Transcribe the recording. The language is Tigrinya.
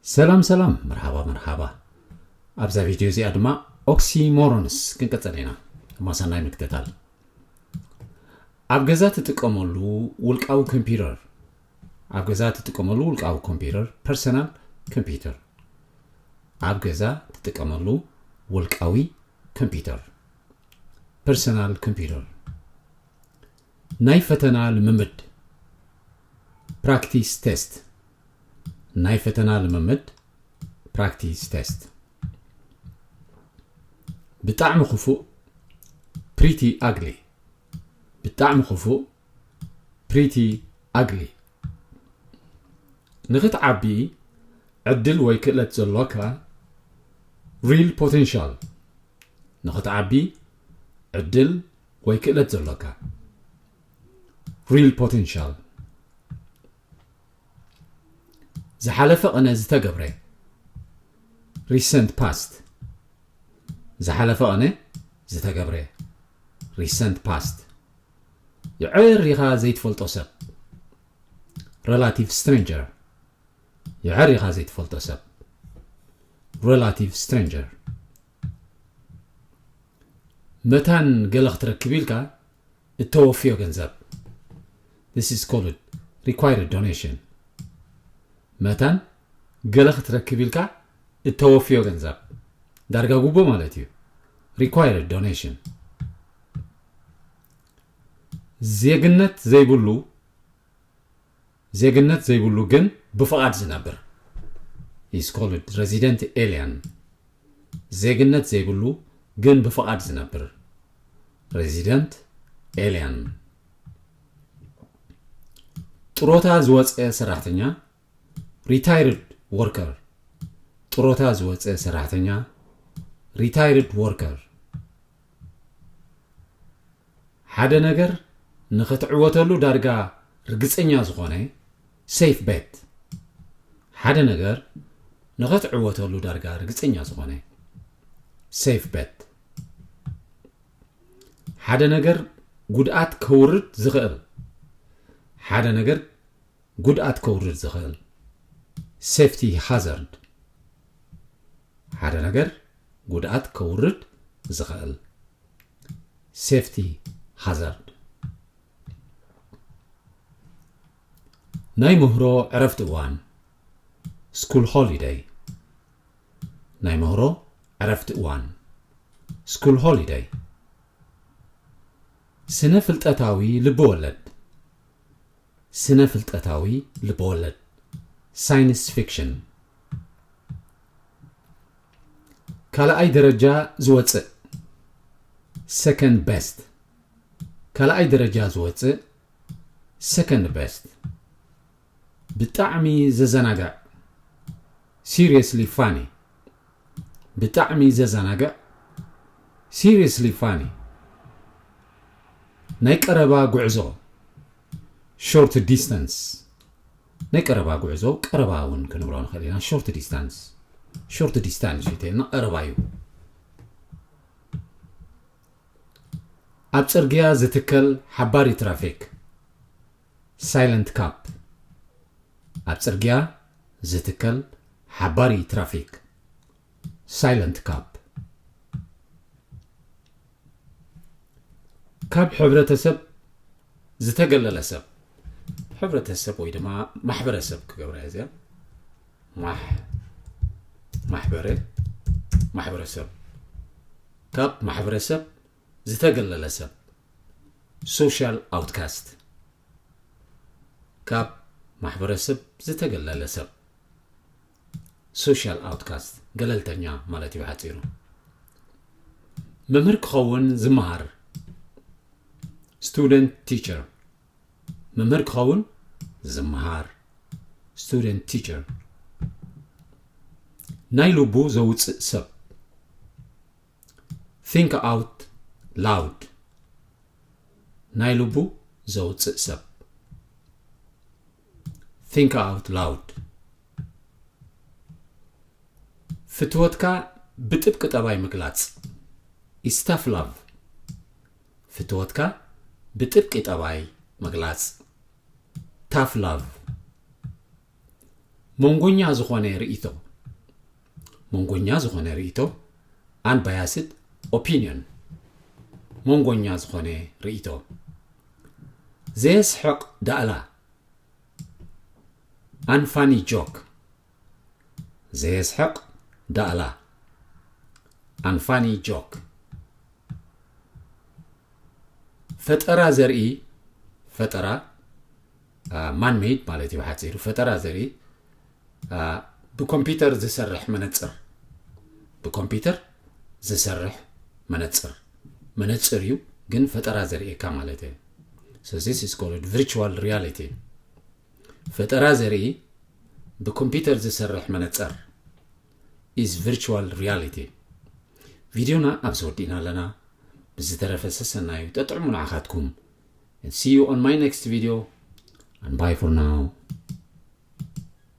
ሰላም ሰላም፣ መርሓባ መርሓባ። ኣብዛ ቪድዮ እዚኣ ድማ ኦክሲሞሮንስ ክንቀጽል ኢና። እሞ ሰናይ ምክትታል። ኣብ ገዛ ትጥቀመሉ ውልቃዊ ኮምፒውተር። ኣብ ገዛ ትጥቀመሉ ውልቃዊ ኮምፒውተር፣ ፐርሰናል ኮምፒውተር። ኣብ ገዛ ትጥቀመሉ ውልቃዊ ኮምፒውተር፣ ፐርሰናል ኮምፒውተር። ናይ ፈተና ልምምድ፣ ፕራክቲስ ቴስት። ናይ ፈተና ልምምድ፣ ፕራክቲስ ቴስት። ብጣዕሚ ክፉእ፣ ፕሪቲ ኣግሊ። ብጣዕሚ ክፉእ፣ ፕሪቲ ኣግሊ። ንኽትዓቢ ዕድል ወይ ክእለት ዘሎካ፣ ሪል ፖቴንሻል። ንኽትዓቢ ዕድል ወይ ክእለት ዘሎካ፣ ሪል ፖቴንሻል። ዝሓለፈ ቅነ ዝተገብረ፣ ሪሰንት ፓስት። ዝሓለፈ ቅነ ዝተገብረ፣ ሪሰንት ፓስት። የዕሪኻ ዘይትፈልጦ ሰብ፣ ሬላቲቭ ስትሬንጀር። የዕሪኻ ዘይትፈልጦ ሰብ፣ ሬላቲቭ ስትሬንጀር። መታን ገለ ክትረክብ ኢልካ እተወፍዮ ገንዘብ፣ this is called required donation። መታን ገለ ክትረክብ ኢልካ እተወፍዮ ገንዘብ፣ ዳርጋ ጉቦ ማለት እዩ። ሪኳየርድ ዶኔሽን። ዜግነት ዘይብሉ፣ ዜግነት ዘይብሉ ግን ብፍቓድ ዝነብር፣ is called resident alien። ዜግነት ዘይብሉ ግን ብፍቓድ ዝነብር፣ ሬዚደንት ኤልያን። ጥሮታ ዝወፀ ሰራሕተኛ፣ ሪታይርድ ወርከር። ጥሮታ ዝወፀ ሰራሕተኛ፣ ሪታይርድ ወርከር። ሓደ ነገር ንኽትዕወተሉ ዳርጋ ርግፀኛ ዝኾነ፣ ሴፍ ቤት። ሓደ ነገር ንኽትዕወተሉ ዳርጋ ርግፀኛ ዝኾነ፣ ሴፍ ቤት። ሓደ ነገር ጉድኣት ከውርድ ዝኽእል፣ ሓደ ነገር ጉድኣት ከውርድ ዝኽእል፣ ሴፍቲ ሃዛርድ። ሓደ ነገር ጉድኣት ከውርድ ዝኽእል፣ ሴፍቲ ሃዛርድ። ናይ ምህሮ ዕረፍቲ እዋን፣ ስኩል ሆሊደይ። ናይ ምህሮ ዕረፍቲ እዋን፣ ስኩል ሆሊደይ። ስነ ፍልጠታዊ ልብወለድ፣ ስነ ፍልጠታዊ ልብወለድ፣ ሳይንስ ፊክሽን። ካልኣይ ደረጃ ዝወፅእ፣ ሰከንድ ቤስት። ካልኣይ ደረጃ ዝወፅእ፣ ሰከንድ ቤስት። ብጣዕሚ ዘዘናግዕ፣ ሲሪየስሊ ፋኒ። ብጣዕሚ ዘዘናግዕ፣ ሲሪየስሊ ፋኒ። ናይ ቀረባ ጉዕዞ፣ ሾርት ዲስታንስ። ናይ ቀረባ ጉዕዞ፣ ቀረባ እውን ክንብሎ ንኽእል ኢና። ሾርት ዲስታንስ፣ ሾርት ዲስታንስ እዩ ተይልና፣ ቀረባ እዩ። ኣብ ጽርግያ ዝትከል ሓባሪ ትራፊክ፣ ሳይለንት ካፕ። ኣብ ጽርግያ ዝትከል ሓባሪ ትራፊክ፣ ሳይለንት ካፕ። ካብ ሕብረተሰብ ዝተገለለ ሰብ፣ ሕብረተሰብ ወይ ድማ ማሕበረሰብ ክገብራ እየ እዚኣ። ማሕ-፣ ማሕበረ-፣ ማሕበረሰብ። ካብ ማሕበረሰብ ዝተገለለ ሰብ፣ ሶሻል ኣውትካስት። ካብ ማሕበረሰብ ዝተገለለ ሰብ፣ ሶሻል ኣውትካስት፣ ገለልተኛ ማለት እዩ ብሓፂሩ። መምህር ክኸውን ዝመሃር፣ ስቱደንት ቲቸር። መምህር ክኸውን ዝመሃር፣ ስቱደንት ቲቸር። ናይ ልቡ ዘውፅእ ሰብ፣ ቲንክ ኣውት ላውድ። ናይ ልቡ ዘውፅእ ሰብ፣ ቲንክ ኣውት ላውድ። ፍትወትካ ብጥብቂ ጠባይ ምግላፅ፣ ኢስ ታፍ ላቭ። ፍትወትካ ብጥብቂ ጠባይ ምግላፅ፣ ታፍ ላቭ። መንጎኛ ዝኾነ ርእይቶ መንጎኛ ዝኾነ ርእይቶ፣ unbiased opinion። መንጎኛ ዝኾነ ርእይቶ። ዘየስሕቕ ዳእላ፣ unfunny joke። ዘየስሕቕ ዳእላ፣ unfunny joke። ፈጠራ ዘርኢ፣ ፈጠራ፣ man made ማለት እዩ ብሓፂሩ። ፈጠራ ዘርኢ፣ ብኮምፒውተር ዝሰርሕ መነፅር። ብኮምፒውተር ዝሰርሕ መነፅር። መነፅር እዩ ግን ፈጠራ ዘርእየካ ማለት እዩ። So this is called virtual reality። ፈጠራ ዘርኢ ብኮምፒውተር ዝሰርሕ መነፅር is virtual reality። ቪድዮና ኣብዚ ወዲእና ኣለና። ብዝተረፈ ሰሰናዩ ጠጥዕሙ ንዓኻትኩም። And see you on my next video. And bye for now.